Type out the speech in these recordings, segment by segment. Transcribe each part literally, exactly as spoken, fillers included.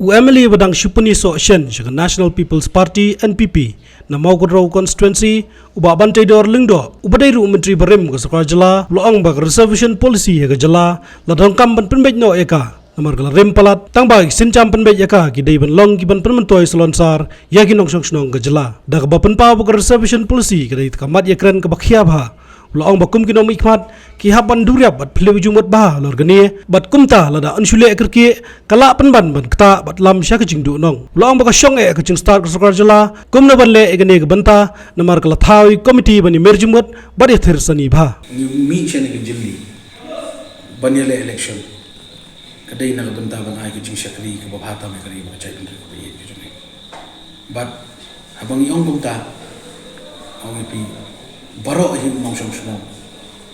U MLA ba dang shu pyni soh shen sha ka National People's Party, NPP, na Mawkynrew Constituency, u Bah Banteidor Lyngdoh, uba dei ruh u Myntri barim ka Sorkar Jylla, u la ong ba ka Reservation Policy ha ka jylla la donkam ban pynbeit noh ïa ka, namar ka la rim palat, tang ba ki sienjam pynbeit ïa ka ki dei ban long ki ban pynmyntoi salonsar ïa ki nongshong shnong ka jylla. Da kaba pynpaw ba ka Reservation Policy ka dei ka mat ïakren kaba khia bha, u la ong ba kum ki nongmihkhmat ki hap ban duriap bad phylliew jingmut bha halor kane, bad kumta lada yn shu leh kyrkieh, ka lah pynban ban ktah bad lam sha ka jingduhnong. U la ong ba ka shong eh ka jingstad ka Sorkar Jylla kumno ban leh ïa kane ka bynta, namar ka la thaw ïa ka komiti ban ïamir jingmut bad ïathir sani bha. Ngi mih sha kane ka jylli ban ïaleh election, ka dei na ka bynta ban ai ka jingshakri kaba bha tam ïa ka ri bad ka jaitbynriew kaba ïeit ka jong ngi. Bad haba ngi ong kumta, ong ïa phi, baroh hi u nongshong shnong,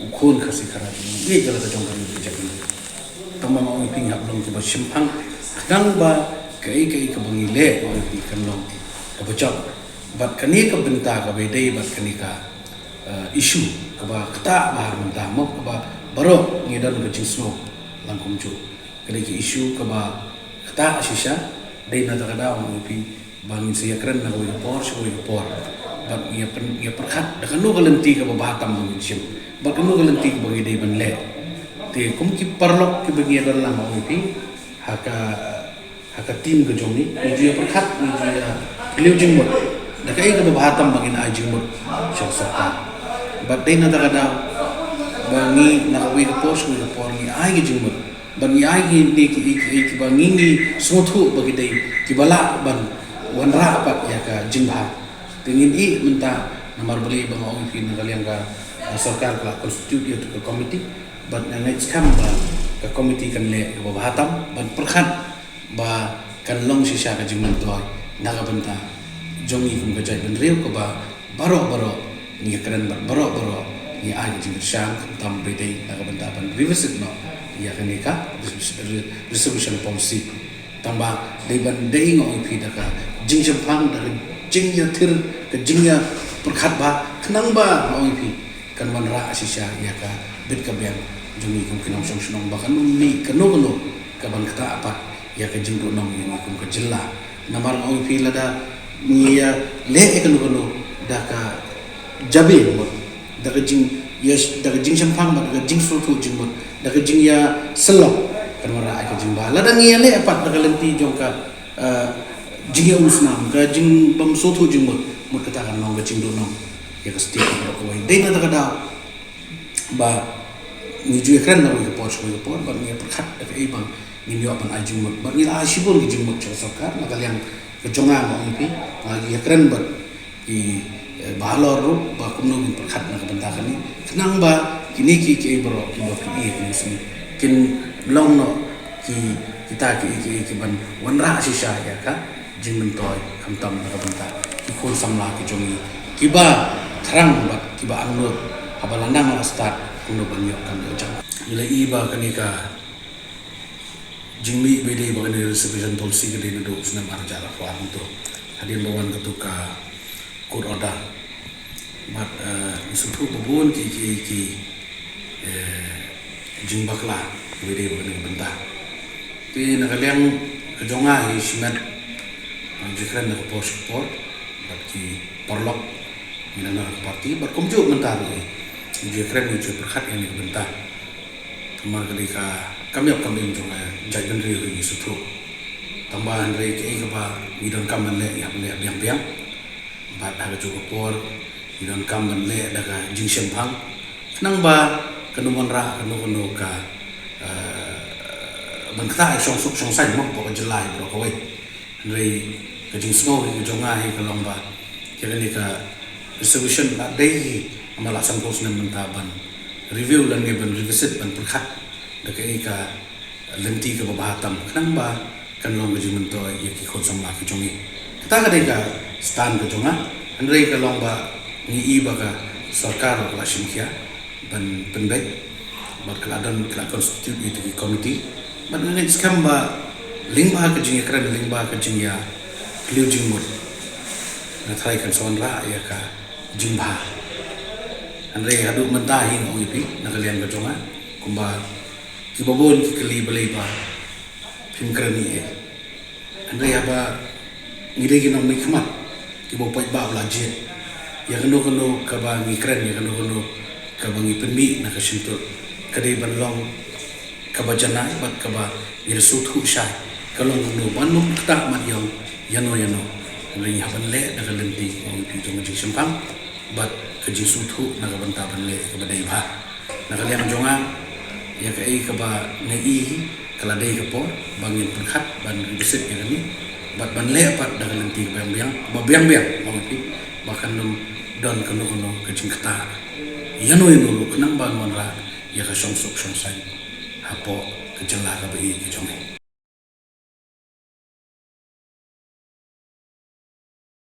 u khun Khasi Khara, ngi ïeit ïa la ka jong ka ri bad ka jaitbynriew. Tang ba ong ïa phi, ngi hap long kiba shemphang, khnang ba kaei kaei kaba ngi leh, ong ïa phi, kan long kaba jop. Bad kane ka bynta kaba ïadei bad kane ka, eh, issue kaba ktah bha mynta mo, kaba baroh ngi don ka jingsngew lang kumjuh. Ka dei ka issue kaba ktah shisha. Dei na kata ka daw, ong ïa phi, ba ngin sa ïakren na kawei ka por sha kawei ka por. Bad ngi ïa pyn-, ngi ïa pyrkhat da kano ka lynti kaba bha tam ba ngin shim, bad kano ka lynti kaba ngi dei ban leh. Te kum ki paralok kiba ngi ïadon lang, ong ïa phi, ha ka, ha ka team ka jong ngi, ngi ju ïa pyrkhat, ngi ju ïa phylliew jingmut da kaei kaba bha tam ba ngin ai jingmut sha ka sorkar. Bad dei na kata ka daw ba ngi na kawei ka por sha kawei ka por ngi ai ka jingmut, ban ïa ai kine kiei kiei kiba ngi, ngi sngewthuh ba ki dei kiba lah ban wanrah pat ïa ka jingbha. Te ngin ïeh mynta, namar balei ba nga ong ïa phi, na ka liang ka, ka sorkar ka la constitute ïa ka komiti, bad nga ngeit skhem ba ka komiti kan leh kaba bha tam ban pyrkhat ba kan long shisha ka jingmyntoi na ka bynta jong ngi kum ka jaitbynriew, kaba baroh baroh ngi ïakren bad baroh baroh ngi ai ka jingkyrshan, khamtam ba dei na ka bynta ban revisit noh ïa kane ka reservation policy. Tang ba dei ban dei, nga ong ïa phi, da ka jingshemphang, da ka jingïathir, ka jingïapyrkhat bha, khnang ba, nga ong ïa phi, kan wanrah shisha ïa ka bit ka biang jong ngi kum ki nongshong shnong, ba kan ym mih kano kano kaban ktah pat ïa ka jingduhnong ïa ngi kum ka jylla. Namar nga ong ïa phi, lada ngi ïaleh ïa kano kano da ka jabieng mut, da ka jing, ïa, da ka jingshemphang bad da ka jingsngewthuh jingmut, da ka jingïasyllok, kan wanrah ïa ka jingbha. Lada ngi ïaleh pat da ka lynti jong ka, eh, jingïaumsnam, ka jingbymsngewthuh jingmut, mut kata kan long ka jingduhnong ïa ka state baroh kawei. Dei na kata ka daw ba ngi ju ïakren na kawei ka por sha kawei ka por, bad ngi ïapyrkhat da kaei ba ngin ïoh ban ai jingmut, bad ngi la ai shibun ki jingmut sha ka sorkar. Na ka liang ka jong nga, nga ong ïa phi, nga ïakren bad ki, eh, bahalor ruh ba kumno ngin pyrkhat na ka bynta kane, khnang ba kine kiei kiei baroh kiba phi ïohi ha kine ki sngi kin long noh ki, kita kiei kiei kiban wanrah shisha ïa ka jingmyntoi, khamtam na ka bynta ki khun samla ki jong ngi kiba thrang bad kiba angnud, haba la nang la stad, kumno ban ïoh kam ïoh jam. Ngi la i ba kane ka jingmih ba dei ba kane reservation policy ka dei naduh u snem ar hajar arphew ar hangto, hadien ba wan kato ka court order. Bad, eh, ngi sngewthuh ba bun ki, ki, ki, eh, jingbakla ba dei ba kane ka bynta. Te na ka liang ka jong nga hi shimet, eh, ngi ju ïakren na ka por sha ka por bad ki paralok ngi na ka party, bad kumjuh mynta ruh ngi ju ïakren, ngi ju pyrkhat ïa kane ka bynta. Namar ka dei ka kam ïap kam im jong ka jaitbynriew, ngi sngewthuh. Tang ba hynrei kaei kaba ngi donkam ban leh, ngi hap leh biang biang. Bad ha kajuh ka por ngi donkam ban leh da ka jingshemphang, khnang ba kan ym wanrah kano kano ka, eh, ban ktah ïa ka shongsuk shongsaiñ mo hapoh ka jylla baroh kawei. Hynrei ka jingsngew hi ka jong nga hi ka long ba ïa kane ka reservation la dei hi, namar la sanphew snem mynta ban review lane ban revisit, ban pyrkhat da kaei ka lynti kaba bha tam, khnang ba kan long ka jingmyntoi ïa ki khun samla ki jong ngi. Kata ka dei ka stand ka jong nga. Hynrei ka long ba ngi i ba ka sorkar ka la shim khia ban pynbeit, bad ka la don, ka la constitute ïa ki komiti. Bad nga ngeit skhem ba lyngba ka jingïakren, lyngba ka jingïaphylliew jingmut, nga tharai kan sa wanrah ïa ka jingbha. Hynrei haduh mynta hi nga ong ïa phi, na ka liang ka jong nga, kumba kiba bun ki kylli balei ba phim kren ïa ei. Hynrei haba ngi dei ki nongmihkhmat kiba u paidbah u la jied, ïa kano kano kaba ngi kren, ïa kano kano kaba ngi pynmih na ka shyntur, ka dei ban long kaba janai bad kaba ngi da sngewthuh shai. Ka long kumno, ban ym ktah mat ïong ïano ïano. Hynrei ngi hap ban leh da ka lynti, ong ïa phi, jong ka jingshemphang bad ka jingsngewthuh na ka bynta ban leh kaba dei bha. Na ka liang jong nga, ïa kaei kaba nga i, ka la dei ka por ba ngin pyrkhat ban revisit ïa kane bad ban leh pat da ka lynti ba biang biang, ba biang biang, ong ïa phi, ba kan ym don kano kano ka jingktah ïano ïano ruh, khnang ban wanrah ïa ka shongsuk shongsaiñ hapoh ka jylla kaba ïeit ka jong ngi.